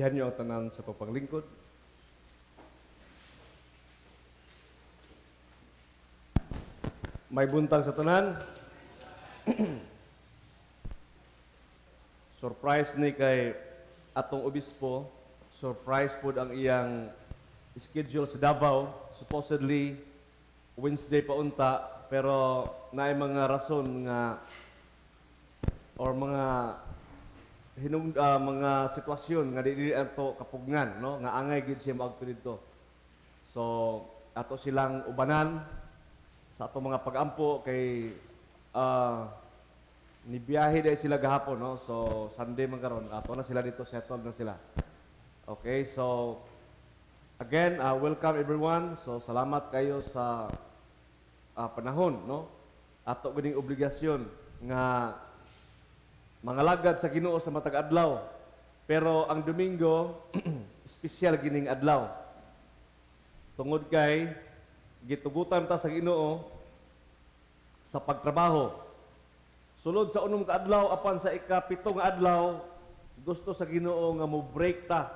Abdihan niyo ang tanan sa pagpaglingkod. May buntag sa tanan. Surprise ni kay atong obispo, surprise pod ang iyang schedule sa Davao. Supposedly Wednesday pa unta, pero naay mga rason nga or mga hinung mga sitwasyon nga dili ato kapugnan, no, nga angay gid siya moadto didto. So ato silang ubanan sa atong mga pagampo kay nibiyahe dahil sila gahapon, no? So Sunday man karon, ato na sila dito, settled na sila. Okay, so again, welcome everyone. So salamat kayo sa panahon, no? Ato gining obligasyon nga mangalagad sa Ginoo sa matag adlaw. Pero ang Domingo, espesyal gining adlaw. Tungod kay gitugutan ta sa Ginoo sa pagtrabaho. Sulod sa unom ka adlaw apan sa ikapito nga adlaw, gusto sa Ginoo nga mo break ta.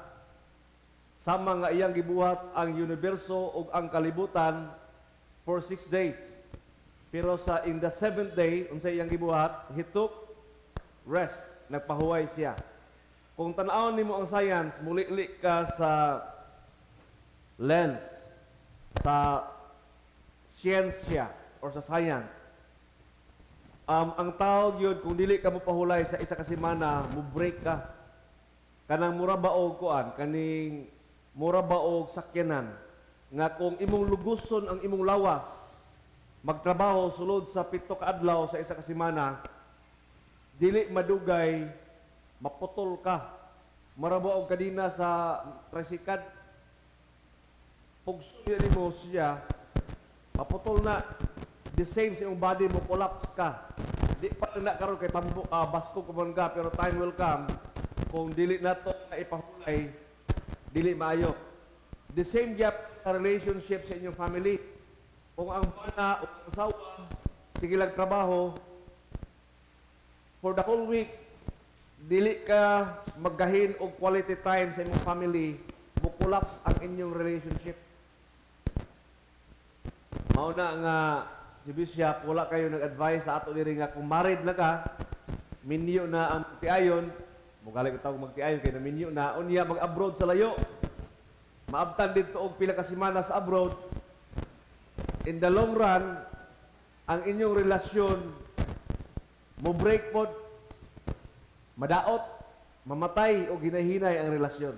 Sama nga iyang gibuhat ang universo ug ang kalibutan for 6 days. Pero sa in the seventh day, unsa iyang gibuhat? He took rest, nagpahuway siya. Kung tan-awon nimo ang science, mulili ka sa lens, sa siyensya or sa science. Ang tao yun, kung dili ka mo pahulay sa isa ka semana, mo break ka. Kanang mura ba og kuan, kaning mura ba og sakyanan, nga kung imong luguson ang imong lawas, magtrabaho sulod sa 7 ka adlaw sa isa ka semana, dili madugay maputol ka. Mura ba og kadina sa trisikad, pugso nimo siya, maputol na. The same sa imong body mo, collapse ka. Di pa na karon kay tambo basko ko man ka, pero time will come kung dili nato na ipahulay, dili maayo. The same gyud sa relationship sa inyong family. Kung ang bana o ang asawa sige lang trabaho for the whole week, dili ka maggahin og quality time sa imong family, mo collapse ang inyong relationship. Mao na nga si Bishop wala kayo nag-advise sa ato diri nga kung married na ka, minyo na ang tiayon, mugali ka tawag magtiayon kay naminyo na, unya mag-abroad sa layo. Maabtan didto og pila ka semana sa abroad. In the long run, ang inyong relasyon mo break pod, madaot, mamatay og hinahinay ang relasyon.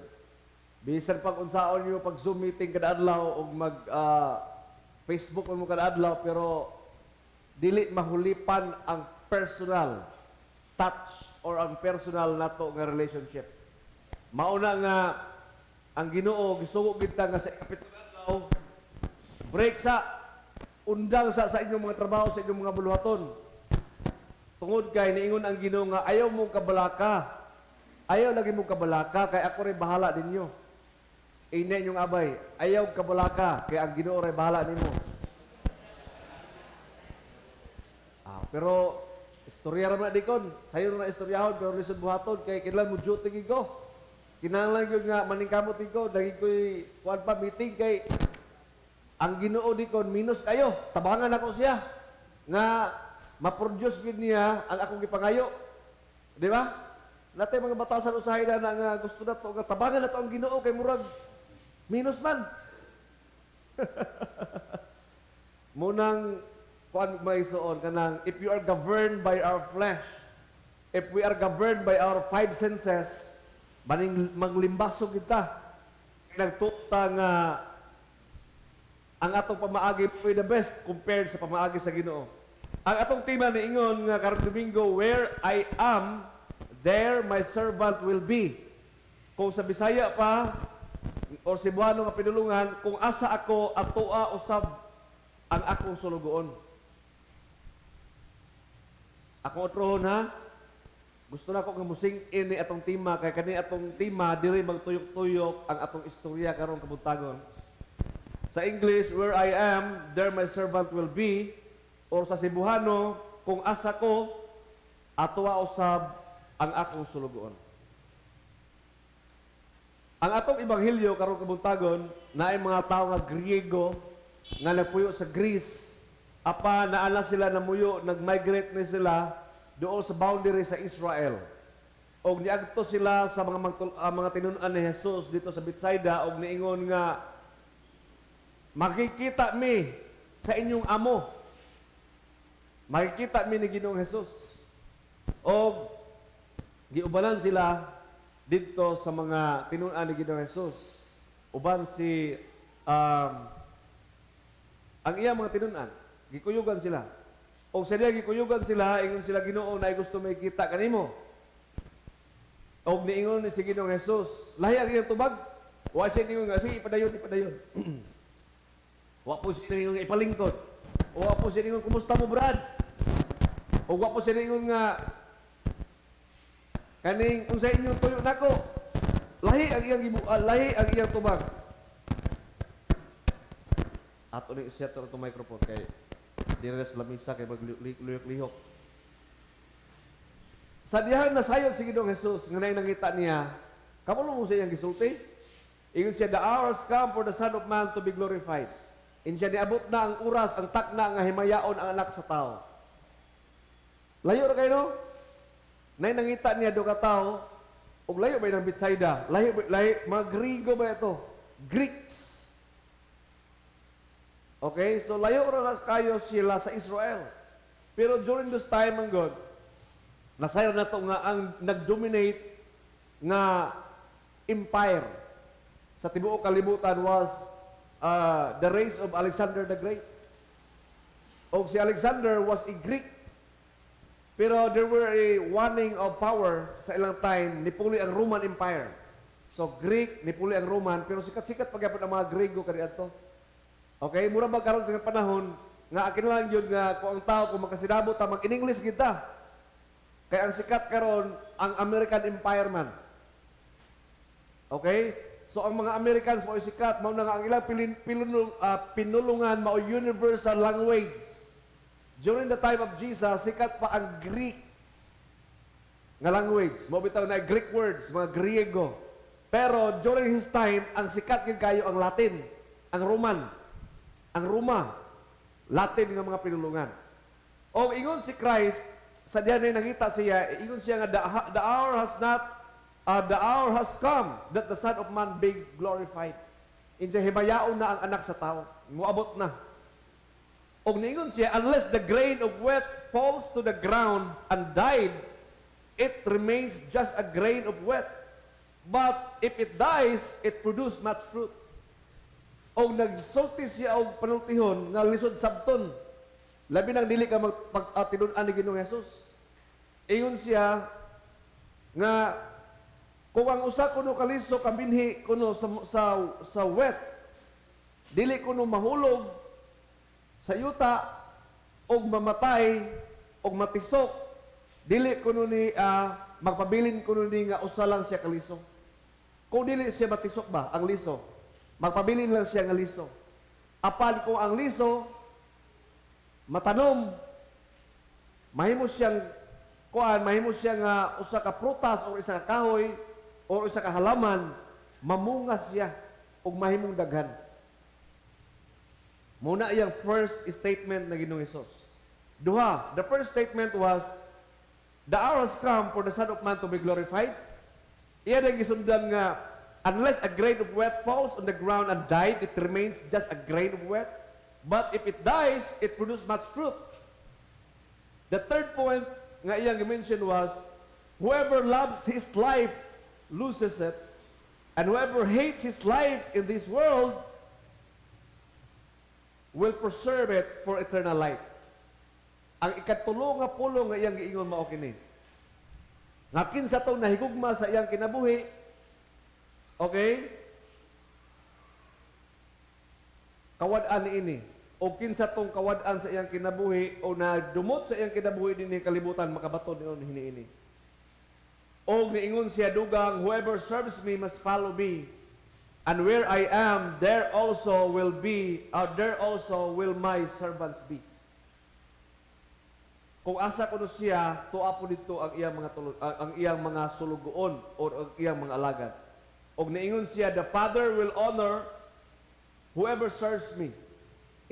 Bisan pag unsaon niyo pag Zoom meeting kada adlaw og mag Facebook mo kada adlaw, pero dili mahulipan ang personal touch or ang personal nato nga relationship. Mauna nga ang Ginoo gisugo kita nga sa ikapito nga adlaw, break sa, undang sa inyong mga trabaho, sa inyong mga buluhaton. Tungod kay niingon ang Ginoo nga ayaw mo kabalaka. Ayaw lagi mo kabalaka kay ako ray bahala ninyo. Ine inyong abay, ayaw kabalaka kay ang Ginoo ray bahala nimo. Pero istorya ra man dikon. Sayo na istoryahon pero lisod buhaton kay kinahanglan mo duty gid ko. Kinahanglan gyud nga maningkamot gid ko, dagi ko'y kuan pa meeting kay ang Ginoo dikon minus kayo. Tabangan ako siya nga ma-produce gid niya ang akong gipangayo. Di ba? Natay mga batasan usahay na nga gusto na to nga tabangan na to ang Ginoo kay murag minus man. Munang kuan maisuon kanang if you are governed by our flesh, if we are governed by our five senses, maning maglimbasog kita. Nagtuta nga ang atong pamaagi po the best compared sa pamaagi sa Ginoo. Ang atong tema niingon nga karong Domingo, "Where I am, there my servant will be." Kung sa Bisaya pa or Cebuano nga pinulungan, kung asa ako, atoa usab ang akong sulugoon. Akong otrohon ha. Gusto na ako nga musing ini atong tema kay kani atong tema diri magtuyok-tuyok ang atong istorya karong kabuntagon. Sa English, "Where I am, there my servant will be." Or sa Cebuano, kung asa ko, atoa usab ang akong sulugoon. Ang atong ebanghelyo karong kabuntagon, naay mga tawo nga Griego nga nagpuyo sa Greece, apa naa na sila namuyo, nag-migrate ni sila doon sa boundary sa Israel. Og niadto sila sa mga tinun-an ni Jesus dito sa Bethsaida og niingon nga makikita mi sa inyong amo. Makikita mi ni Ginoong Jesus. Og giubanan sila didto sa mga tinun-an ni Ginoong Jesus. Uban si ang iya mga tinun-an, gikuyugan sila. Og sa diya gikuyugan sila, ingon sila, "Ginoo, naay gusto makita kanimo." Og niingon ni si Ginoong Jesus, lahi ang iyang tubag. Wa siya niingon nga, "Sige, ipadayon, ipadayon." Wa po siya niingon nga ipalingkod. Wa po siya niingon, "Kumusta mo, Brad?" O wa po siya niingon nga, kaning unsa inyong tuyo nako. Lahi ang iyang tubag. Ato ni i-set itong microphone kay dire sa lamisa kay maglihok-lihok. Sa dihang nasayod si Ginoong Jesus nga naay nangita niya, kabalo mo sa iyang gisulti? Ingon siya, "The hour has come for the Son of Man to be glorified." Ingon siya, niabot na ang oras, ang takna nga himayaon ang anak sa tao. Layo ra kayo, no? Nay nangita niya do ka tao, ug layo ba ng Bethsaida? Layo, layo, mga Grigo ba ito? Greeks. Okay, so layo ra na kayo sila sa Israel. Pero during this time, ang God, nasayod na to nga ang nag-dominate nga empire sa tibuok kalibutan was the race of Alexander the Great. Og si Alexander was a Greek. Pero there were a waning of power sa ilang time, nipuli ang Roman Empire. So Greek, nipuli ang Roman, pero sikat-sikat pagyapon ang mga Grego kaniadto. Okay, mura ba karon sa panahon nga akin lang yun nga kung ang tao kung makasinabot ta mag-in-English kita. Kay ang sikat karon ang American Empire man. Okay? So ang mga Americans mao sikat, mao na nga ang ilang pinulungan mao universal language. During the time of Jesus, sikat pa ang Greek nga language. Mao bitaw na Greek words, mga Griego. Pero during his time, ang sikat gyud kayo ang Latin, ang Roman, ang Roma, Latin nga mga pinulungan. O ingon si Christ, sa diyan ay nangita siya, ingon siya nga the hour has not the hour has come that the Son of Man be glorified. Insa himayaon na ang anak sa tao. Muabot na. Og niingon siya, unless the grain of wheat falls to the ground and died, it remains just a grain of wheat. But if it dies, it produces much fruit. Og nagsulti siya og panultihon nga lisod sabton. Labi nang dili ka magpag-tinun-an ni Ginoong Jesus. Ingon siya nga kung ang usa kuno kaliso ka binhi kuno sa wheat dili kuno mahulog sa yuta og mamatay og matisok, dili kuno ni magpabilin kuno ni nga usa lang siya ka liso. Kung dili siya matisok ba ang liso, magpabilin lang siya nga liso. Apan kung ang liso matanom, mahimo siyang kuan, mahimo siya nga usa ka prutas o isa ka kahoy o isa ka halaman, mamunga siya ug mahimong daghan. Muna iyang first statement na Ginoong Hesus. Duha, the first statement was, "The hour has come for the Son of Man to be glorified." Iya na gisundan nga, unless a grain of wheat falls on the ground and died, it remains just a grain of wheat. But if it dies, it produces much fruit. The third point nga iyang mention was, whoever loves his life loses it, and whoever hates his life in this world will preserve it for eternal life. Ang ikatulo nga pulong nga iyang giingon mao kini. Nga kinsa tong nahigugma sa iyang kinabuhi, okay? Kawad-an niini. O kinsa tong kawad-an sa iyang kinabuhi o nadumot sa iyang kinabuhi dinhi kalibutan makabaton niyon hiniini. Og niingon siya dugang, whoever serves me must follow me. And where I am, there also will my servants be. Kung asa kuno siya, tuwa po dito ang iyang mga sulugoon o ang iyang mga alagad. Og niingon siya, "The Father will honor whoever serves me."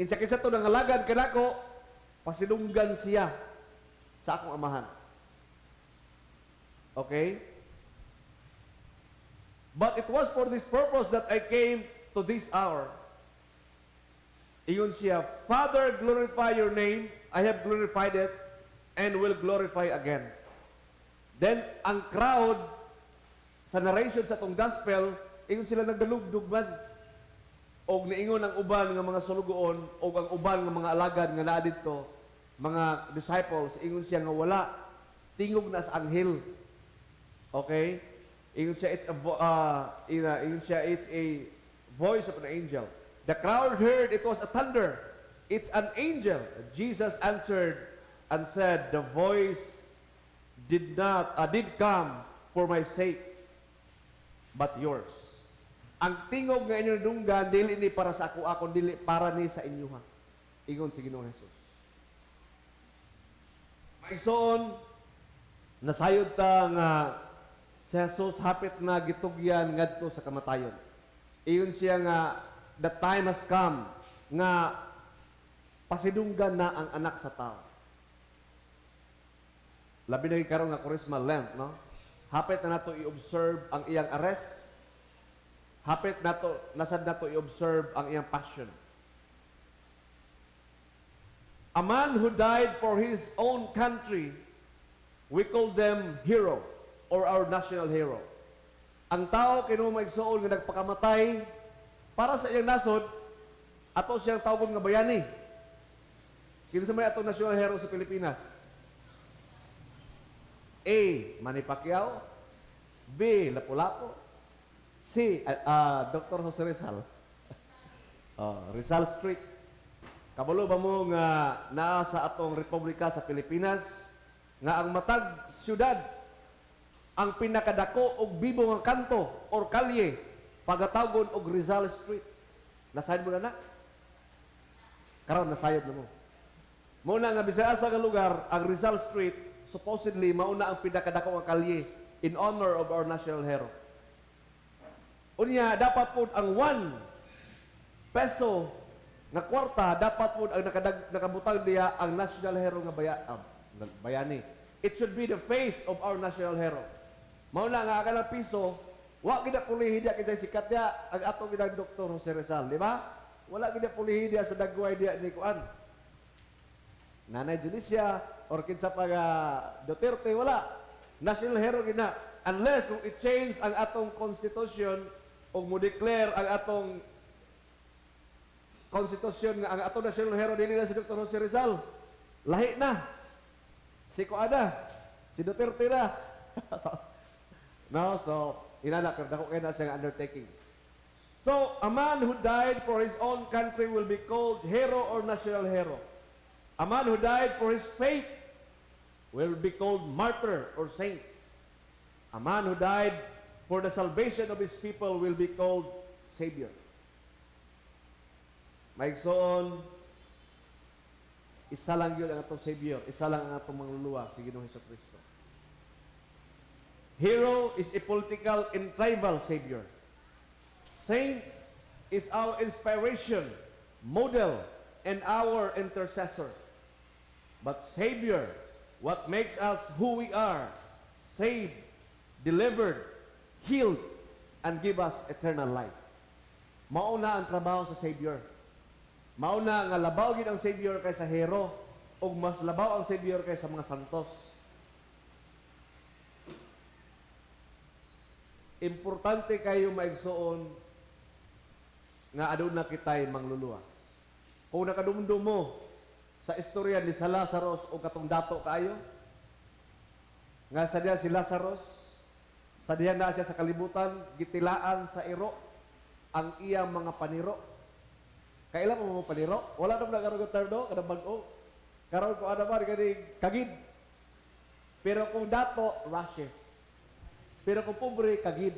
Insa kinsa to nangalagad kanako, pasidunggan siya sa akong Amahan. Okay? "But it was for this purpose that I came to this hour." Ingon siya, "Father, glorify your name. I have glorified it and will glorify again." Then, ang crowd sa narration sa atong gospel, ingon sila nagdalugdug man. Og niingon ang uban nga mga sulugoon og ang uban nga mga alagad nga naa didto, mga disciples, ingon siya nga wala, tingog na sa anghel. Okay? Ingon siya, "It's a voice of an angel." The crowd heard it was a thunder. "It's an angel." Jesus answered and said, "The voice did not did come for my sake, but yours." Ang tingog nga inyong dunggan, dili ni para sa ako, akon dili para ni sa inyo ha. Ingon si Ginoong Jesus. Maigsoon, nasayod ta nga si Jesus hapit na gitugyan ngadto sa kamatayon. Ingon siya nga the time has come nga pasidunggan na ang Anak sa Tao. Labi na karon nga Kuresma, Lent, no? Hapit na nato i-observe ang iyang arrest. Hapit nato nasad nato i-observe ang iyang passion. A man who died for his own country, we call them hero or our national hero. Ang tao kinu, mga igsoon, nga nagpakamatay para sa iyang nasod, ato siyang tawgon nga bayani. Kinsa may atong national hero sa Pilipinas? A. Manny Pacquiao. B. Lapu-Lapu. C. Dr. Jose Rizal. Oh, Rizal Street. Kabalo ba mo nga naa sa atong Republika sa Pilipinas nga ang matag syudad, ang pinakadako og bibo nga kanto or kalye pagatawgon og Rizal Street? Nasayod mo na na? Karon nasayod na mo. Mao na nga bisag asa nga lugar, ang Rizal Street supposedly mao na ang pinakadako nga kalye in honor of our national hero. Unya, dapat po ang 1 peso nga kwarta, dapat po ang nakabutang diya ang national hero nga bayani. It should be the face of our national hero. Mao na nga ang piso, wa gid na pulihi diya kinsay sikat diya ang atong ginang Dr. Jose Rizal, di ba? Wala gid na pulihi diya sa dagway diya ni kuan. Nanay Julicia or kinsa pa nga Duterte, wala. National hero gid na. Unless kung i-change ang atong constitution o mo declare ang atong constitution nga ang atong national hero dili na si Dr. Jose Rizal. Lahi na. Si Kuana. Si Duterte na. So, no, so inana, pero dako kay na siyang undertakings. So, a man who died for his own country will be called hero or national hero. A man who died for his faith will be called martyr or saints. A man who died for the salvation of his people will be called savior. Maigsoon, isa lang yun ang atong savior, isa lang ang atong mangluluwas, si Ginoong Hesus Kristo. Hero is a political and tribal savior. Saints is our inspiration, model, and our intercessor. But Savior, what makes us who we are, saved, delivered, healed, and give us eternal life. Mao na ang trabaho sa Savior. Mao na nga labaw gid ang Savior kaysa hero ug mas labaw ang Savior kaysa mga santos. Importante kayo, maigsoon, nga aduna kitay mangluluwas. Kung nakadumdum mo sa istorya ni sa Lazarus o katong dato kaayo, nga sa diya si Lazarus, sa diya na siya sa kalibutan, gitilaan sa iro ang iyang mga paniro. Kailan mo mga paniro? Wala nang nagaroon ng term, no? Kanang bag-o. Karon ko ano ba, kani kagid. Pero kung dato, rashes. Pero kung pobre, kagid.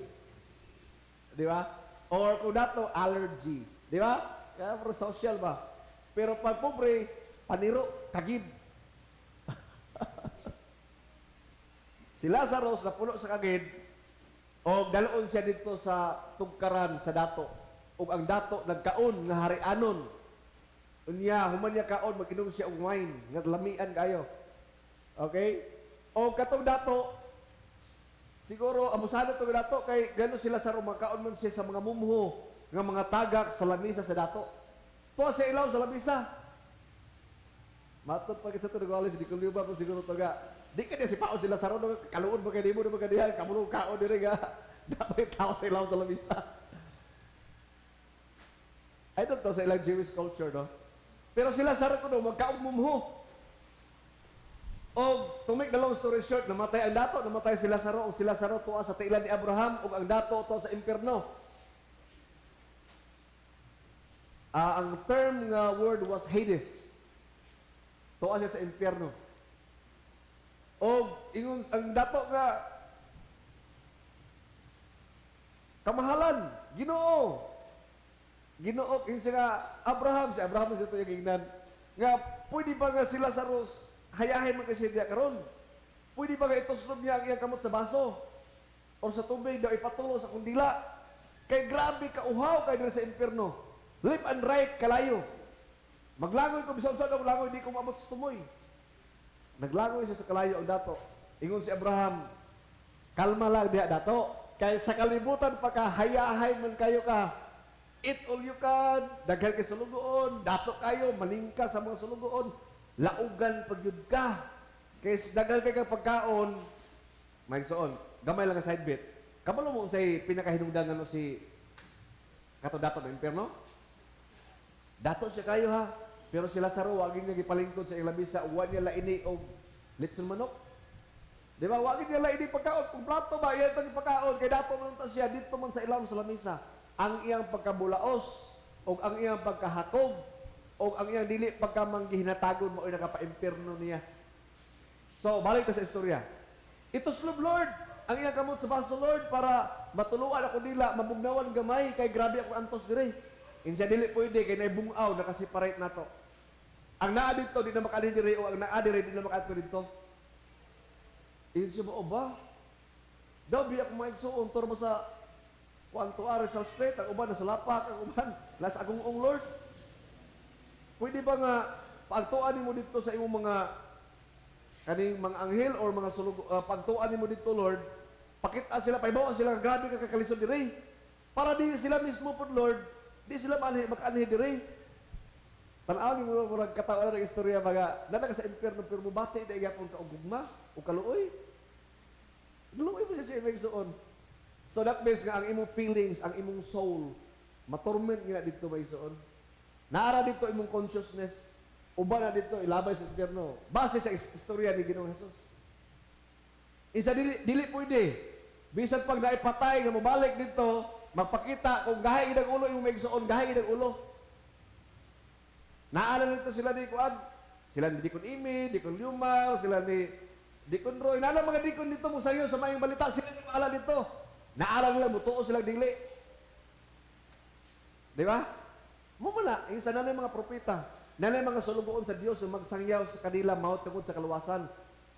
Di ba? Or kung dato, allergy. Di ba? Kaya pero social ba? Pero pag pobre, paniro, kagid. Si Lazarus, napuno sa kagid, O daloon siya dito sa tugkaran sa dato. Ug ang dato nagkaon nga harianon. Unya, human niya kaon, mag-inom siya og wine nga lamian kayo. Okay? O katong dato, siguro abusado to dato kay gano sila sa magkaon man siya sa mga mumho nga mga tagak sa lamisa sa dato. Tuwa sa ilaw sa lamisa. Matod pa sa tunog si Nicole ba kung siguro to ga. Di ka niya si Pao sila sa ron, kaluon ba kay nimo ba kaniya, kamulong kaon diri ga. Dapat tao sa ilaw sa lamisa. I don't know sa ilang Jewish culture, no? Pero sila sa ron kuno magkaon mumho. O, to make the long story short, namatay ang dato, namatay sila sa ro, sila sa ro tuwa sa tiilan ni Abraham, ug ang dato tuwa sa impierno. Ang term nga word was Hades. Tuwa siya sa impierno. O ingon ang dato nga kamahalan, Ginoo. Ginoo ingon siya nga Abraham, si Abraham siya to yung ingnan. Nga pwede ba nga sila sa Ros hayahin man kasi diya karon? Pwede ba nga ituslob niya ang iyang kamot sa baso or sa tubig daw ipatulo sa kundila? Kay grabe ka uhaw kay diri sa impierno. Left and right kalayo. Maglangoy ko bisan sa langoy, di ko maabot sa tumoy. Naglangoy siya sa kalayo ang dato. Ingon si Abraham, kalma lang diha, dato. Kay sa kalibutan pa ka, hayahay man kayo ka. Eat all you can, daghan kay sulugoon, dato kayo, malingka sa mga sulugoon, laugan pag yun ka. Kay daghan kay kang pagkaon, may suon, gamay lang ang side bit. Kabalo mo unsay pinakahinungdan ano si kato dato ng impierno? Dato siya kayo ha. Pero sila sa wagi niya gipalingkod sa ilang lamisa, wa niya laini og litson manok. Di ba? Wagi niya laini pagkaon. Kung plato ba, iya itong pagkaon. Kay dato man ta siya, dito man sa ilawom sa lamisa. Ang iyang pagkabulaos, o ang iyang pagkahakog, o ang iyang dili pagkamanggihinatagon mo nakapa-impierno niya. So, balik ta sa istorya. Ituslob, Lord, ang iyang kamot sa baso, Lord, para matuluan ako nila, mabugnawan gamay, kay grabe ako antos dire. Insa dili pwede, kay naibungaw, nakaseparate na to. Ang naa dito, di na makaanhi dire, o ang naa dire, di na makaadto dito. Insa mo, o ba? Daw, biya akong maigsuon, turo mo sa kuan to Rizal Street, ang uban nasa lapak, ang uban nasa Aguong, Lord. Pwede ba nga pagtuan nimo dito sa imong mga kaning mga anghel or mga sulog, pagtuan nimo dito, Lord, pakita sila, paibawa sila, grabe ka kakalisod dire. Para di sila mismo po, Lord, di sila makaanhi dire. Tan-aw nimo murag katawa na ng istorya mga nana ka sa impierno pero mobati na gyapon ka og gugma o kaluoy. Luoy mo siya sa imong igsuon. So that means nga ang imong feelings, ang imong soul, matorment nga dito ba igsuon. Naara dito imong consciousness, uban na dito ilabay sa impierno. Base sa istorya ni Ginoong Jesus. Isa dili pwede. Bisan pag naipatay nga mobalik dito, magpakita kung gahi gid ang ulo imong maigsuon, gahi gid ang ulo. Naala nito sila ni kuan, sila ni Deacon Imi, Deacon Lumar, sila ni Deacon Roy. Naala mga deacon dito mo sayo sa maayong balita, sila ni maala dito. Naala nila mutuo sila dili. Di ba? Mo man na, isa na mga propeta, na mga sulugoon sa Dios nga magsangyaw sa kanila mao tungod sa kaluwasan.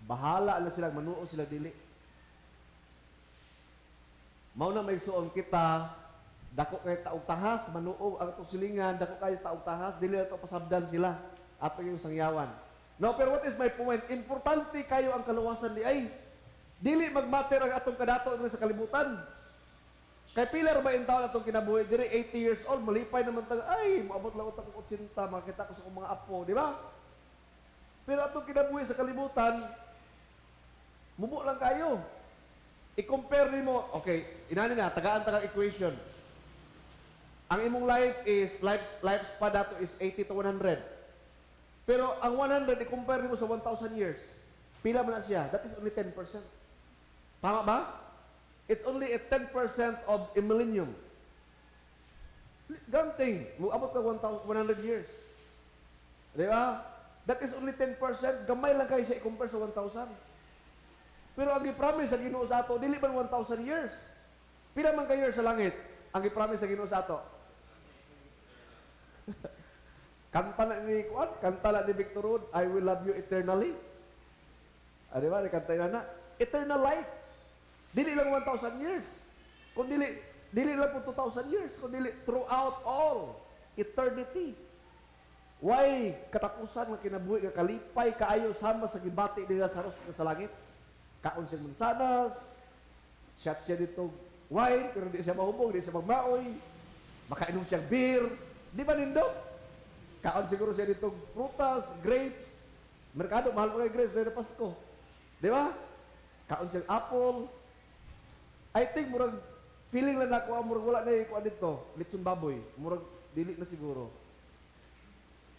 Bahala na sila manuo sila dili. Mao na maigsuon kita, dako kay taog tahas, manuo ang atong silingan, dako kay taog tahas, dili na to pasabdan sila ato yung sangyawan. No, pero what is my point? Importante kayo ang kaluwasan di ay. Dili magmatter ang atong kadato diri sa kalibutan. Kay pila ra ba in taon atong kinabuhi diri 80 years old, malipay naman ta, ay moabot lang utak og 80, makita ko sa akong mga apo, di ba? Pero atong kinabuhi sa kalibutan, mubo lang kayo. I-compare nimo, okay, inani na, tagaan tagang equation. Ang imong life is, lifespan dato is 80 to 100. Pero ang 100, i-compare nimo sa 1,000 years. Pila man na siya? That is only 10%. Tama ba? It's only a 10% of a millennium. Ganting, muabot ka 100 years. Di ba? That is only 10%. Gamay lang kayo siya i-compare sa 1,000. Pero ang gi-promise sa Ginoo sa ato, dili man 1,000 years. Pila man ka years sa langit ang gi-promise sa Ginoo sa ato? Kanta na ni Kuan, kanta na ni Victor Wood, "I will love you eternally." Ah, di ba? Kanta na na. Eternal life. Dili lang 1,000 years. Kung dili, dili lang po 2,000 years, kung dili throughout all eternity. Way katapusan nga kinabuhi nga kalipay kaayo sama sa gibati nila sa sa langit. Kaon siyang mansanas, shot siya dito wine, pero di siya mahubog, di siya magmaoy. Makainom siyang beer. Di ba nindot? Kaon siguro siya dito prutas, grapes. Merkado, mahal pa kay grapes dahil na Pasko. Di ba? Kaon siyang apple. I think murag feeling lang nako, murag wala na ikuan dito. Litson baboy. Murag dili na siguro.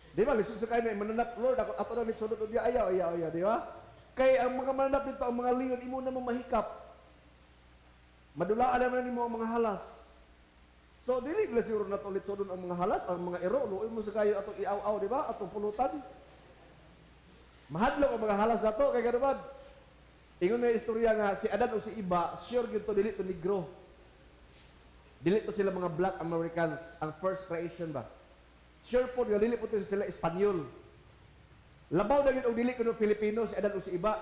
Di ba? Lisod sa kayo na mananap, "Lord, ako ato na litson doon, ayaw, ayaw, ayaw," di ba? Kay ang mga mananap dito, ang mga leon, imo na mo mahikap. Madulaan naman nimo ang mga halas. So, dili na siguro na ulit so ang mga halas, ang mga ero, luoy mo sa kayo atong iaw-aw, di ba? Atong pulutan. Mahadlok ang mga halas nato, kay gano'n. Ingon na istorya nga, si Adan o si Iba, sure gyud to, dili to Negro. Dili to sila mga Black Americans, ang first creation ba? Sure po, nga dili po to sila Espanyol. Labaw na gyud og dili kuno Filipino si Adan o si Iba.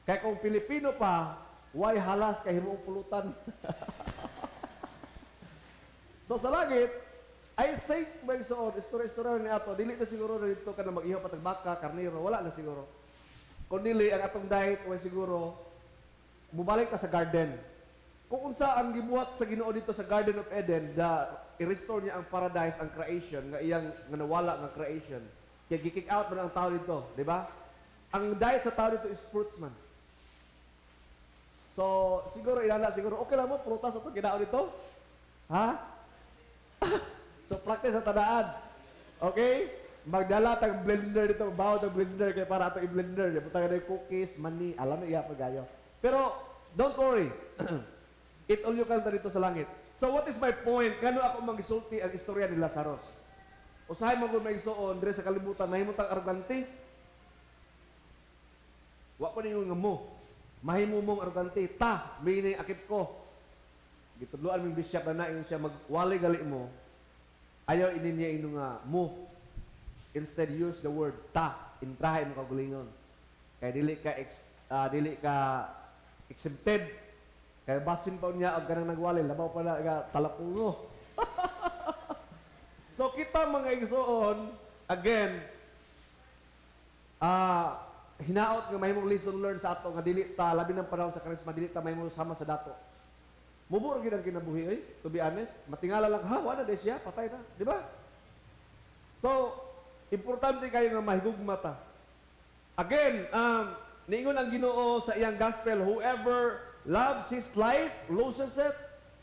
Kaya kung Pilipino pa, why halas kay himuong pulutan? So sa langit, I think may soon, istorya-istorya ni ato, dili na siguro na dito ka na mag-ihaw patag baka, karnero, wala na siguro. Kung dili, ang atong diet, way siguro, mubalik ta sa garden. Kung unsa ang gibuhat sa Ginoo dito sa Garden of Eden, the i-restore niya ang paradise, ang creation, nga iyang nga nawala nga creation. Kaya gi-kick out man ang tao dito, di ba? Ang diet sa tao dito is fruits man. So, siguro inana siguro okay lang mo prutas ato kinaon dito. Ha? So practice sa tadaan. Okay? Magdala tag blender dito, bawo tag blender kay para ato i-blender. Butang na cookies, mani, alam na iya pagayo. Pero don't worry. Eat all you can ta dito sa langit. So what is my point? Ngano ako magisulti ang istorya ni Lazarus? Usahay mo kung maigsuon dire sa kalibutan, mahimo tang arogante. Wa ko ninyo nga mo. Mahimo mong arogante. Ta, may akip ko. Gitudloan ming bishop na naingon siya, magwali gali mo. Ayaw ini niya ino nga mo. Instead, use the word "ta." Intraha mo kaugalingon. Kay dili ka exempted. Kay basin pa niya og kanang nagwali, labaw pa na nga talapungo. So kita, mga igsoon, again, hinaot nga mahimong lesson learned sa ato nga dili ta, labi ng panahon sa Karisma, dili ta mahimo sama sa dato. Mubo ra gid ang kinabuhi oy, to be honest. Matingala lang, ha, wala na siya, patay na, di ba? So, importante kayo nga mahigugma ta. Again, niingon ang Ginoo sa iyang gospel, "Whoever loves his life loses it,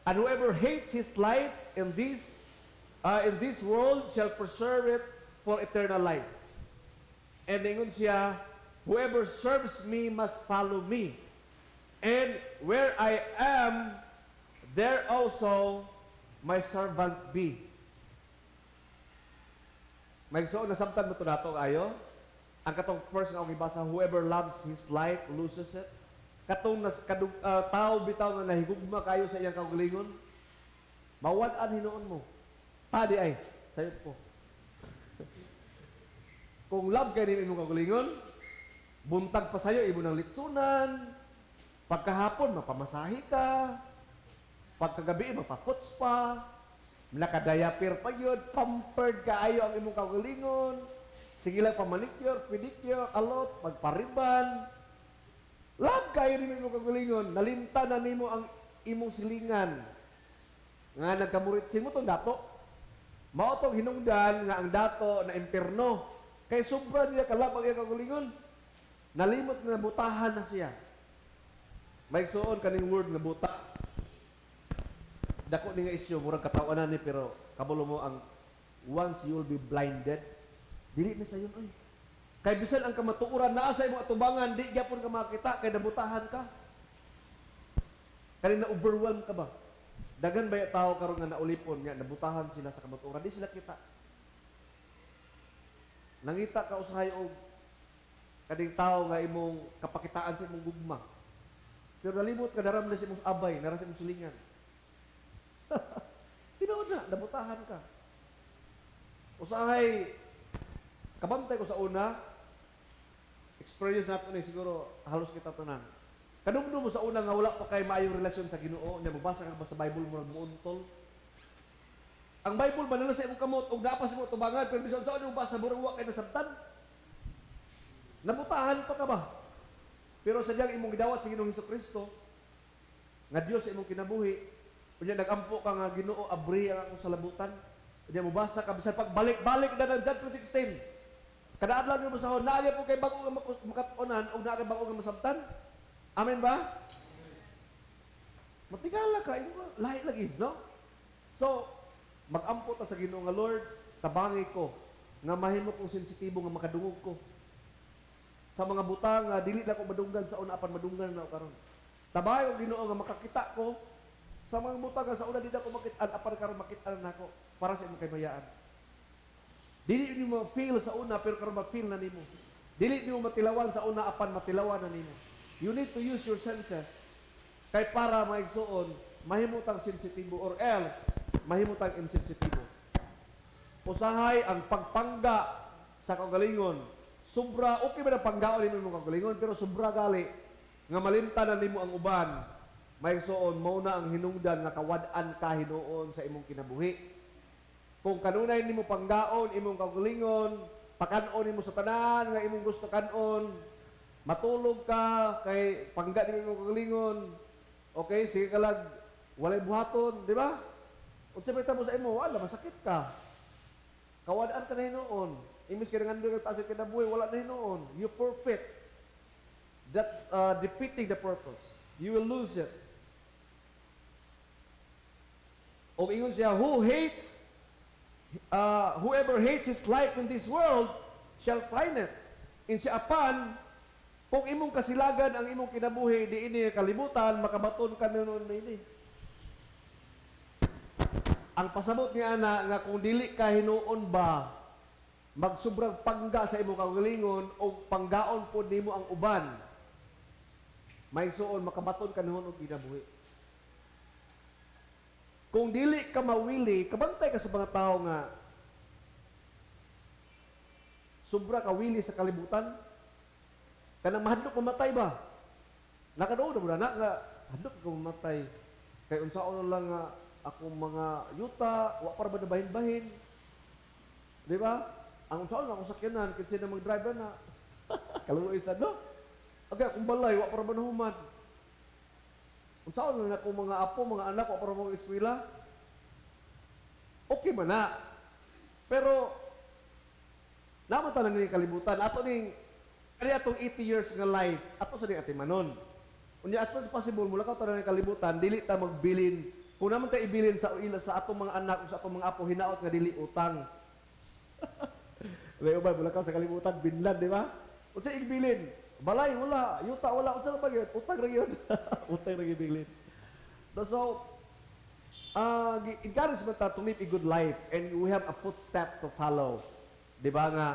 and whoever hates his life in this world shall preserve it for eternal life." And niingon siya, "Whoever serves me must follow me. And where I am, there also my servant be." May so nasabtan mo to nato ayo? Ang katong first nga akong gibasa, "Whoever loves his life loses it." Katong nas kadug tao bitaw nga nahigugma kayo sa iyang kaugalingon, mawad-an hinuon mo. Tadi ay sayop ko. Kung love kay nimo imong kaugalingon, buntag pa sayo imo nang litsunan, pagkahapon mapamasahe ka, pagkagabi magpa-foot spa, nakadayapir pa yun, pampered kaayo ang imong kaugalingon, sige lang pa-manicure, pedicure, alot, magpariban. Love kayo nimo imong kaugalingon, nalimta na nimo ang imong silingan. Nga nagkamuritsin mo tong dato. Mao tong hinungdan nga ang dato na impierno. Kay sobra niya ka-love ang iyang kaugalingon. Nalimot nga butahan na siya. May suon kaning word nga buta. Dako ni nga issue, murag katawanan ni, pero kabalo mo ang once you will be blinded, dili na sayon oy. Kay bisan ang kamatuoran naa sa imong atubangan, di gyapon ka makita kay nabutahan ka. Kani na overwhelm ka ba? Daghan ba yung tao karon nga naulipon nga nabutahan sila sa kamatuoran, di sila kita. Nangita ka usahay og kaning tao nga imong kapakitaan sa imong gugma. Pero nalimot ka, naram na sa imong abay, naram sa imong silingan. Tinuod na, nabutahan ka. Usahay, kabantay ko sa una, experience nato ni siguro halos kita tanan. Kanumdum mo sa una nga wala pa kay maayong relasyon sa Ginoo, nya magbasa ka ba sa Bible mo muuntol. Ang Bible ba sa imong kamot ug naa pa sa imong tubangan, pero bisan sa imong basa, murag wa kay nasabtan. Nabutahan pa ka ba? Pero sadyang imong gidawat sa Ginoong Kristo nga Dios sa imong kinabuhi, unya nagampo ka nga, "Ginoo, abri ang akong salabutan." Unya mobasa ka bisan pagbalik-balik na ng John 3:16. Kada adlaw nimo basahon, naa po kay bago nga makat-onan ug naa kay bago nga masabtan. Amen ba? Matigala ka, imo lahi lagi, no? So, magampo ta sa Ginoo nga, "Lord, tabangi ko nga mahimo kong sensitibo nga makadungog ko sa mga butang nga dili na ko madunggan sa una, apan madunggan na ako karon. Tabangi ko, Ginoo, nga makakita ko sa mga butang nga sa una di na ko makit-an, apan karon makit-an nako para sa imong kaymayaan." Dili nimo feel sa una, pero karon ma-feel na nimo. Dili nimo matilawan sa una, apan matilawan na nimo. You need to use your senses kay para, mga igsuon, mahimutang sensitibo, or else mahimutang insensitibo. Usahay ang pagpangga sa kaugalingon. Sobra, okay ba na panggaon nimo imong kaugalingon, pero sobra gali nga malimtan na nimo ang uban. Mga igsuon, mao na ang hinungdan nga kawad-an ka hinuon sa imong kinabuhi. Kung kanunay nimo panggaon imong kaugalingon, pakan-on nimo sa tanan nga imong gusto kan-on, matulog ka kay pangga nimo imong kaugalingon. Okay, sige ka lang, walay buhaton, di ba? Unsa may tamo sa imo, wala, masakit ka. Kawad-an ka na hinuon. Imbes ka nangandoy ka taas sa kinabuhi, wala na hinuon. You forfeit. That's defeating the purpose. You will lose it. O ingon siya, whoever hates his life in this world shall find it. In siya apan, kung imong kasilagan ang imong kinabuhi, di ini kalibutan, makabaton ka noon ini. Ang pasabot niya ana nga kung dili ka hinuon ba magsobrang pangga sa imong kaugalingon o panggaon pod nimo ang uban, mga igsuon, makabaton ka noon og kinabuhi. Kung dili ka mawili, kabantay ka sa mga tao nga sobra ka wili sa kalibutan. Kanang mahadlok mamatay ba? Nakaduol na mo na nga hadlok ka mamatay. Kay unsaon lang nga akong mga yuta, wa pa ra ba nabahin-bahin? Di ba? Ang unsaon akong sakyanan, kinsa na mag-driver na. Kaluoy sa, no? Okay, akong balay, wa pa ra ba nahuman? Unsaon na akong mga apo, mga anak, wa pa ra mga eskwela? Okay man na. Pero naman tanan ni kalibutan ato ning kani atong 80 years nga life ato sa ning atimanon. Unya as much as possible mulakaw ta ning kalibutan, dili ta magbilin. Kung naman ta ibilin sa ila, sa atong mga anak o sa atong mga apo, hinaot nga dili utang. Layo ba mulakaw sa kalibutan binlad, di ba? Unsa ibilin? Balay wala, yuta wala, unsa ba gyud? Utang ra gyud. Utang ra gyud bilin. So, encourage man ta to live a good life and we have a footstep to follow. Di ba nga,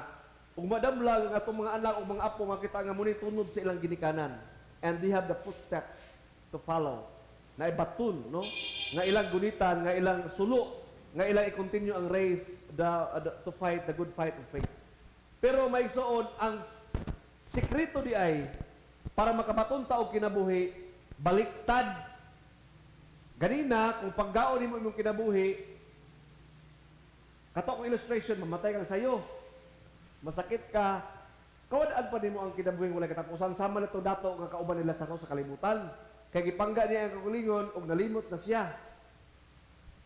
ug madamlag ang atong mga anak ug mga apo, makita nga muni tunod sa ilang ginikanan and they have the footsteps to follow. Na ibaton, no? Nga ilang gunitan, nga ilang sulo, nga ilang i-continue ang race to fight the good fight of faith. Pero, mga igsuon, ang sikreto di ay para makabaton ta og kinabuhi, baliktad. Ganina, kung paggaon nimo imong kinabuhi, kato akong illustration, mamatay kang sayo. Masakit ka, kawad-an pa nimo ang kinabuhi walay katapusan, sama na to dato nga kauban nila sa kalibutan. Kay gipangga niya ang kaugalingon ug nalimot na siya.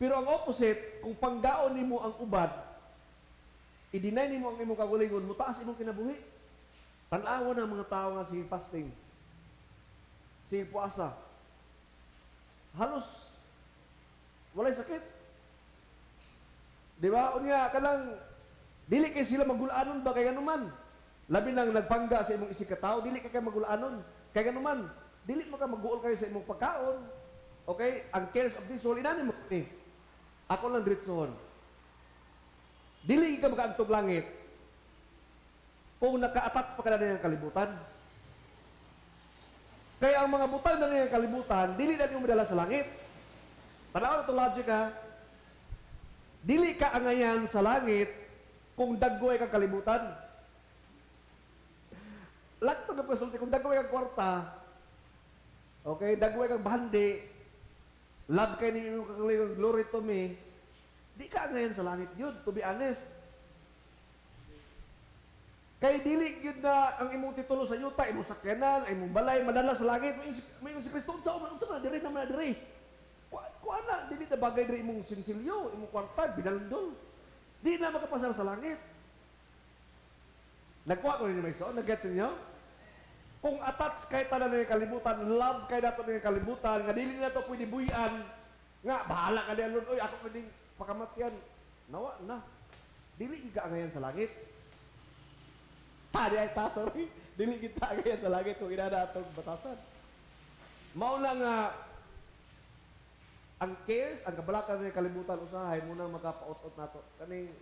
Pero ang opposite, kung panggaon nimo ang uban, i-deny nimo ang imong kaugalingon, mutaas imong kinabuhi. Tan-awa na ang mga tao nga sige fasting. Sige puasa. Halos walay sakit. Di ba? Unya kanang dili kay sila magulanon ba kay anuman. Labi nang nagpangga sa imong isig ka tao, dili kay magulanon. Kay anuman, dili mo ka maguol kayo sa imong pagkaon. Okay? Ang cares of this world inani mo ni. Ako lang diretsohon. Dili ka makaantog langit kung naka-attach pa ka na ng kalibutan. Kaya ang mga butang na ng kalibutan, dili na nimo madala sa langit. Tanaw na itong logic ha. Dili ka angayan sa langit kung daggoy kang kalibutan. Lakto na pasulti, kung daggoy kang kwarta, Okay, dagway kag bandi, love kay ninyo imong kagalingon, glory to me, di ka ngayon sa langit yun, to be honest. Kay dili gyud na ang imong titulo sa yuta, imong sakyanan, imong balay, madala sa langit. May si Kristo, unsa man, unsa man, diri naman na diri. Kuha na, dili na bagay diri imong sinsilyo, imong kwarta, binalundol. Di na makapasar sa langit. Nagkuha ko ninyo may so, nag-gets ninyo? Kung attached kay tanan ng kalibutan, love kay nato ng kalibutan, nga dili na to pwede buyan, nga bahala ka diyan, Lord, oy, ako pwedeng pakamatyan. Nawa na. Dili ka ngayon sa langit. Tadi ay ta, sorry. Dili kita ngayon sa langit kung inana atong batasan. Mao lang nga ang cares, ang kabalakan ng kalibutan usahay munang makapaut-ut nato. Kaning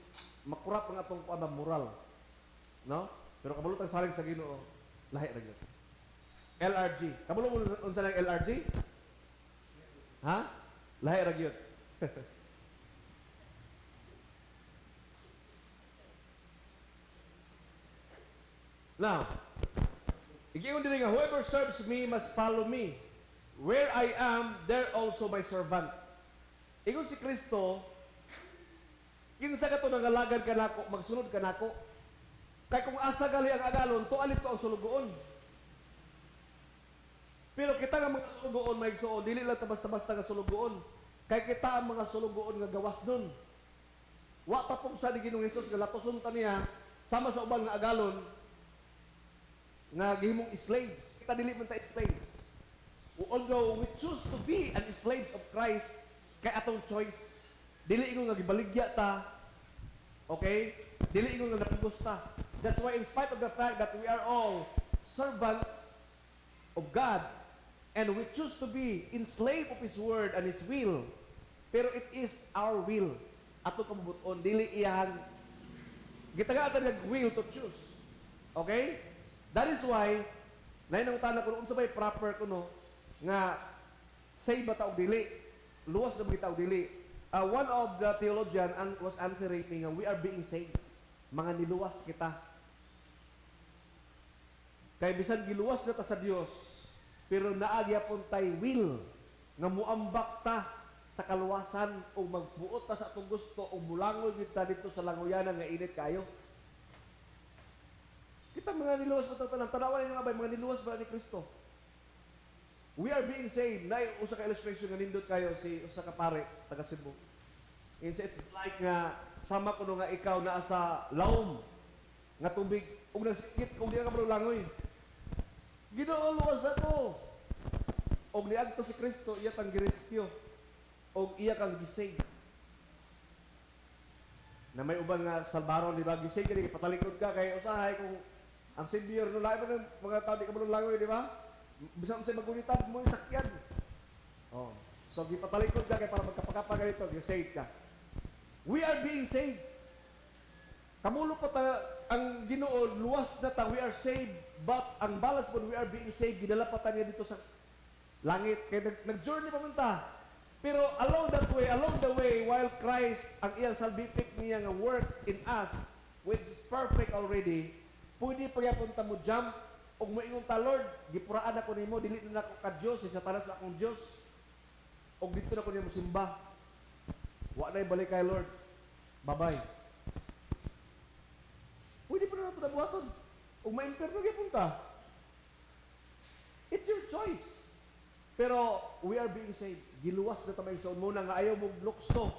makurap ang atong kuan moral. No? Pero kabalo tang salig sa Ginoo, lahi ra gyud. LRG. Kabalo mo unsa lang LRG? Ha? Lahi ra gyud. Now, igiyon din nga, whoever serves me must follow me. Where I am, there also my servant. Ingon si Kristo, kinsa ka to nangalagad kanako, magsunod kanako. Kay kung asa gali ang agalon, tualit ko ang sulugoon. Pero kita nga mga sulugoon, may igsuon, dili lang ta basta-basta nga sulugoon. Kay kita ang mga sulugoon nga gawas nun. Wa pa pong sa ni Ginoong Hesus nga latuson ta niya sama sa uban nga agalon nga gihimong slaves. Kita dili man ta slaves. Although we choose to be an slaves of Christ, kay atong choice. Dili ingon nga gibaligya ta. Okay? Dili ingon nga napugos ta. That's why in spite of the fact that we are all servants of God and we choose to be enslaved of His Word and His will, pero it is our will. Ato kabubuton, dili iyang gitagaan ta nag will to choose. Okay? That is why naay nangutana kuno unsa bay proper kuno nga save ba ta og dili? Luwas na ba kita og dili? One of the theologian was answering me nga we are being saved. Mga niluwas kita. Kay bisan giluwas na ta sa Dios, pero naa gyapon tay will nga muambak ta sa kaluwasan o magbuot ta sa atong gusto o mulangoy gyud ta dito sa langoyanan nga init kayo. Kita mga niluwas na tanan, tanawan ninyo nga bay mga niluwas ba ni Kristo? We are being saved. Nay usa ka illustration nga nindot kayo si usa ka pare taga Cebu. It's like nga sama kuno nga ikaw naa sa lawom nga tubig ug nagsikit kung di ka langoy. Ginoo, luwas ako. Og niadto si Kristo, iya kang girescue og iya kang gisave. Na may uban nga salbaron, di ba? Gisave ka, di patalikod ka kay usahay kung ang Savior no lahi pa ng mga tao di ka langoy, di ba? Bisan sa magunitan mo yung sakyan. Oh. So gipatalikod ka kay para magkapakapa ka dito, gisave ka. We are being saved. Kamulo pa ta ang Ginoo, luwas na ta, we are saved, but ang balance mo, we are being saved, gidala pa ta niya dito sa langit. Kaya nag-journey pa man ta. Pero along the way, while Christ, ang iyang salvific niya nga work in us, which is perfect already, pwede pa gyapon ta mo jump ug moingon ta, Lord, gipuraan ako nimo, dili na nako ka Dios, si Satanas na akong Dios. Ug dito na ko nimo simba. Wa nay balik kay Lord. Bye-bye. Pwede pa na nato nabuhaton. Ug ma-impierno gyapon ta. It's your choice. Pero we are being saved. Giluwas na ta may igsoon muna nga ayaw mo lukso.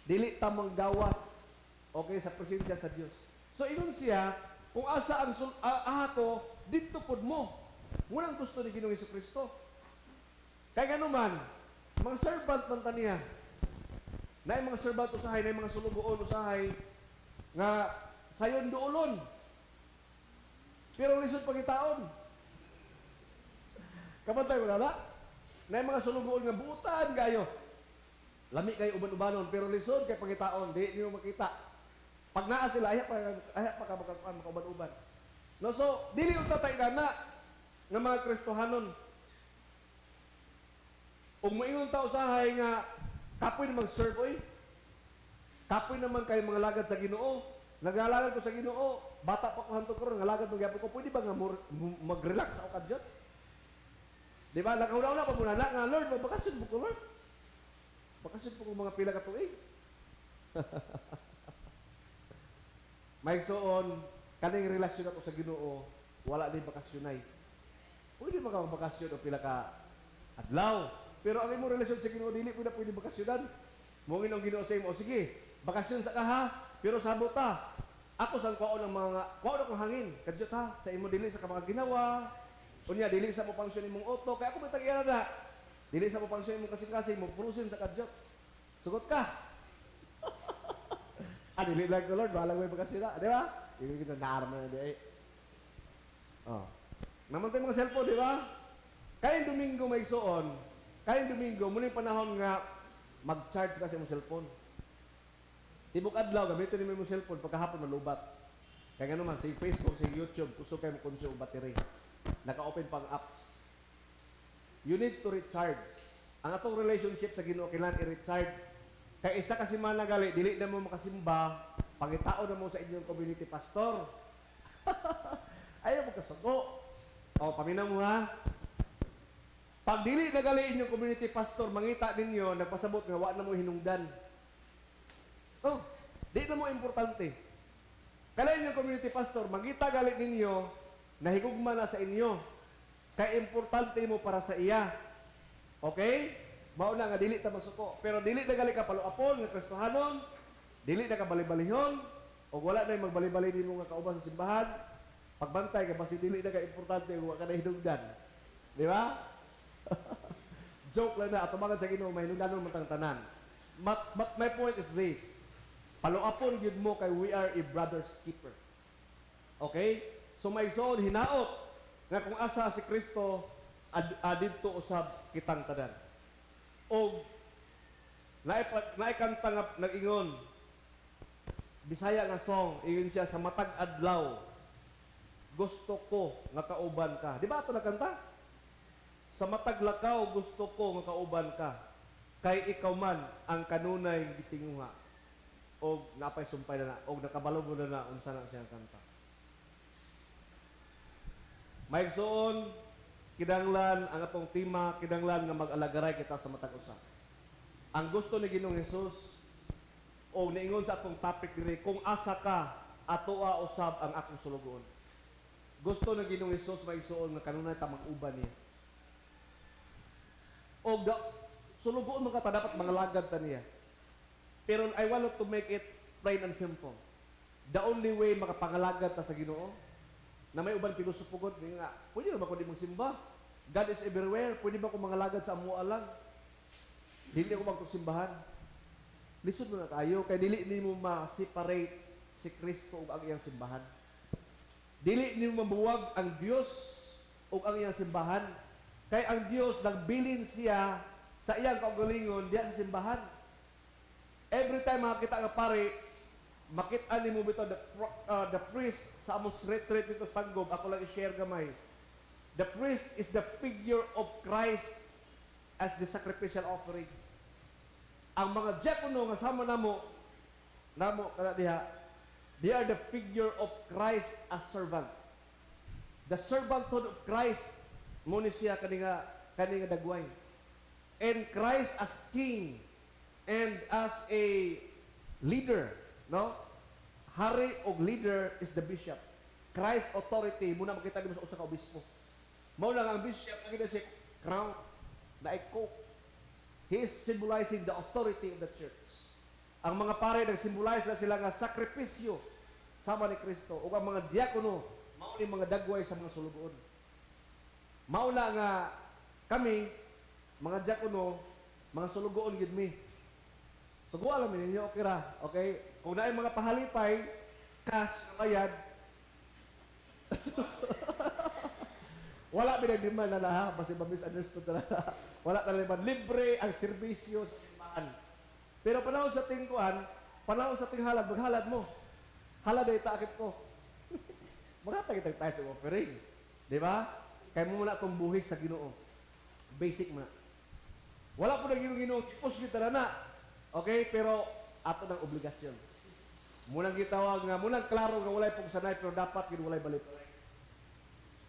Dili ta manggawas. Okay, sa presensya sa Dios. So ingon siya, kung asa ang ako, didto pod mo. Munang gusto ni Ginoong Hesukristo. Kay ganuman, mga servant man ta niya. Naay mga servant usahay, naay mga sulugoon usahay nga sayon duolon. Pero lisod pangitaon. Kabantay mo na? Naay mga sulugoon nga buutan kayo. Lami kayo uban-ubanon, pero lisod kay pangitaon, di niyo makita. Pag naa sila, ayah pa ka makauban-uban. No, so, dili unta tayo na nga mga Kristohanon. Ug moingon ta usahay nga kapoy na mag-serve oy. Kapoy naman kayo mga lagad sa Ginoo. Naglalagad ko sa Ginoo, bata pa ko hantod karon, ngalagad man gyapon ko. Pwede ba nga mag-relax ako kadiyot? Di ba? Nakauna-una pa muna na nga, "Lord, magbakasyon po ko, Lord. Bakasyon po ko mga pila ka tuig." Mga igsoon, kaning relasyon ako sa Ginoo, wala ni bakasyonay. Pwede man ka magbakasyon o pila ka adlaw. Pero ang imong relasyon sa Ginoo, dili pwede pwede bakasyonan. Moingon ang Ginoo sa imo, "O sige, bakasyon sa ka ha, pero sabot ta. Ako sang kuwaon ang mga kuwaon akong hangin, kadyot ha, sa imo dili sa ka mga ginawa. Unya dili sa mo function imong auto, kay ako may tag na. Dili sa mo function imong kasing-kasing, mo frozen sa kadyot. Sugot ka." "Ah, dili lang ko, Lord, bahala mo yung bakasyon na." Di ba? Hindi kita naarma na di ay. Oh. Naman tayo mga cellphone, di ba? Kayong Domingo, mga igsoon, kayong Domingo, muna yung panahon nga mag-charge ka sa imong cellphone. Tibok adlaw, gamitin nimo imong cellphone, pagkahapon malubat. Kaya nga naman, sa Facebook, sa YouTube, kusog kayo mo consume og battery. Naka-open pang apps. You need to recharge. Ang atong relationship sa Ginoo kailangan i-recharge. Kay isa ka semana gali, dili na mo makasimba, pangitaon na mo sa inyong community pastor. Ayaw mo kasuko. O, paminaw mo ha. Pag dili na gali inyong community pastor, mangita ninyo, nagpasabot nga wa na mo hinungdan. Oh, di na mo importante. Kala inyong community pastor, mangita gali ninyo, nahigugma na sa inyo. Kay importante mo para sa iya. Okay? Mao na nga dili ta masuko. Pero dili na gali ka paluapon nga Kristohanon, dili na ka bali-balihon, o wala na yung magbalibali nimo nga kauban sa simbahan, pagbantay ka basi dili na ka importante wa ka na hinungdan. Di ba? Joke lang na, atumangan sa Ginoo, mahinungdanon man tang tanan. But my point is this: Paluapon gyud mo kay we are a brother's keeper. Okay? So mga igsoon, hinaot nga kung asa si Kristo ad, adidto usab kitang tanan. Og naay kanta nga nag-ingon, Bisaya nga song, ingon siya, "Sa matag adlaw gusto ko nga kauban ka." Di ba ato nagkanta? "Sa matag lakaw gusto ko nga kauban ka. Kay ikaw man ang kanunay gitinguha." Og napay sumpay na na, og nakabalo mo na na unsa na siyang kanta. Mga igsoon, kinanglan ang atong tema, kinanglan nga mag-alagaray kita sa matag usa. Ang gusto ni Ginoong Hesus o niingon sa atong topic diri, "Kung asa ka, atoa usab ang akong sulugoon." Gusto ni Ginoong Hesus, mga igsoon, nga kanunay ta mag-uban niya. O da, sulugoon man ka ta, dapat mangalagad ta niya. Pero I want to make it plain and simple. The only way makapangalagad ta sa Ginoo, na may uban pilosopo gud nga, "Pwede ba ko di magsimba? God is everywhere. Pwede ba ko mangalagad sa amoa lang? Dili ako magsimbahan." Lisod mo na kayo, kay dili nimo ma-separate si Kristo ug ang iyang simbahan. Dili nimo mabuwag ang Dios ug ang iyang simbahan. Kay ang Dios nagbilin siya sa iyang kaugalingon diya sa simbahan. Every time makakita nga pare, makita nimo bitaw the priest sa among retreat dito sa Tanggob, ako lang i-share gamay. The priest is the figure of Christ as the sacrificial offering. Ang mga diakono nga sama namo namo kana diha, they are the figure of Christ as servant. The servanthood of Christ mo ni siya kani nga dagway. And Christ as king and as a leader, no? Hari og leader is the bishop. Christ authority muna makita nimo sa usa ka obispo. Mao lang ang bishop ang siya crown na coat. He is symbolizing the authority of the church. Ang mga pare nag-symbolize na sila nga sakripisyo sama ni Kristo ug ang mga diakono mao ni mga dagway sa mga sulugoon. Mao na nga kami mga diakono, mga sulugoon gid mi. Sugo alam ninyo, okay ra. Okay? Kung naay mga pahalipay, cash na bayad. Wala binagdiman na ha, basta ba misunderstood na. Wala talaga libre ang serbisyo sa simbahan. Pero panahon sa tingkuan, panahon sa tinghalad, maghalad mo. Halad ay taakit ko. Maghatag itag tayo sa offering. Di ba? Kaya mo muna itong buhis sa Ginoo. Basic man. Wala po na Ginoo Ginoo, push kita na. Okay? Pero ato ng obligasyon. Munang gitawag nga, munang klaro nga walay pugsanay, pero dapat gid walay balik.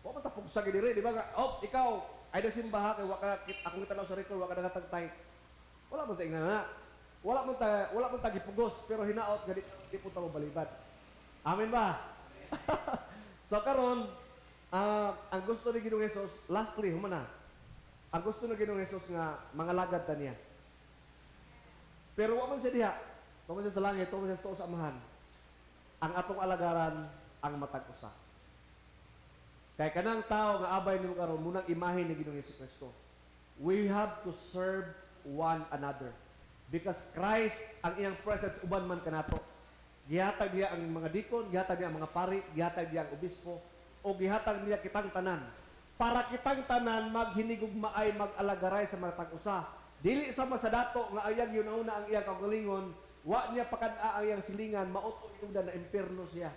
Wa man ta pugsa gid diri, di ba nga, "Oh, ikaw, Ay nagsimba kay wa ka, akong gitanaw sa record, wa ka naghatag tithes. Wala man ta ingana. Wala man ta gipugos, pero hinaot nga di po ta mobalibad. Amen ba? So karon, ang gusto ni Ginoong Hesus, lastly, humana. Ang gusto ni Ginoong Hesus nga mga lagad ta niya. Pero wa man siya diha. Tuwa man siya sa langit, tuwa man siya sa tuo sa Amahan. Ang atong alagaran ang matag usa. Kay kanang tao nga abay nimo karon munang imahe ni Ginoong Hesus Kristo. We have to serve one another. Because Christ, ang iyang presence uban man kanato. Gihatag niya ang mga dikon, gihatag niya ang mga pari, gihatag niya ang obispo, o gihatag niya kitang tanan. Para kitang tanan maghinigugmaay, mag-alagaray sa matag usa. Dili sama sa dato nga ayag yun una ang iyang kaugalingon, wa niya pakad-a ang iyang silingan, mao to hinungdan na impierno siya.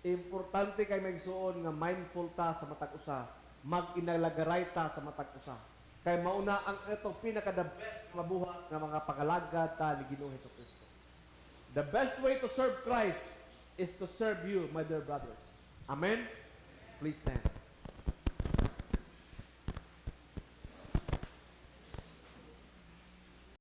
Importante kay magsuon nga mindful ta sa matag usa, mag-inalagaray ta sa matag usa. Kay mauna ang itong pinaka the best mabuhat nga mga pangalagad ta ni Ginoong Hesus Kristo. The best way to serve Christ is to serve you, my dear brothers. Amen? Please stand.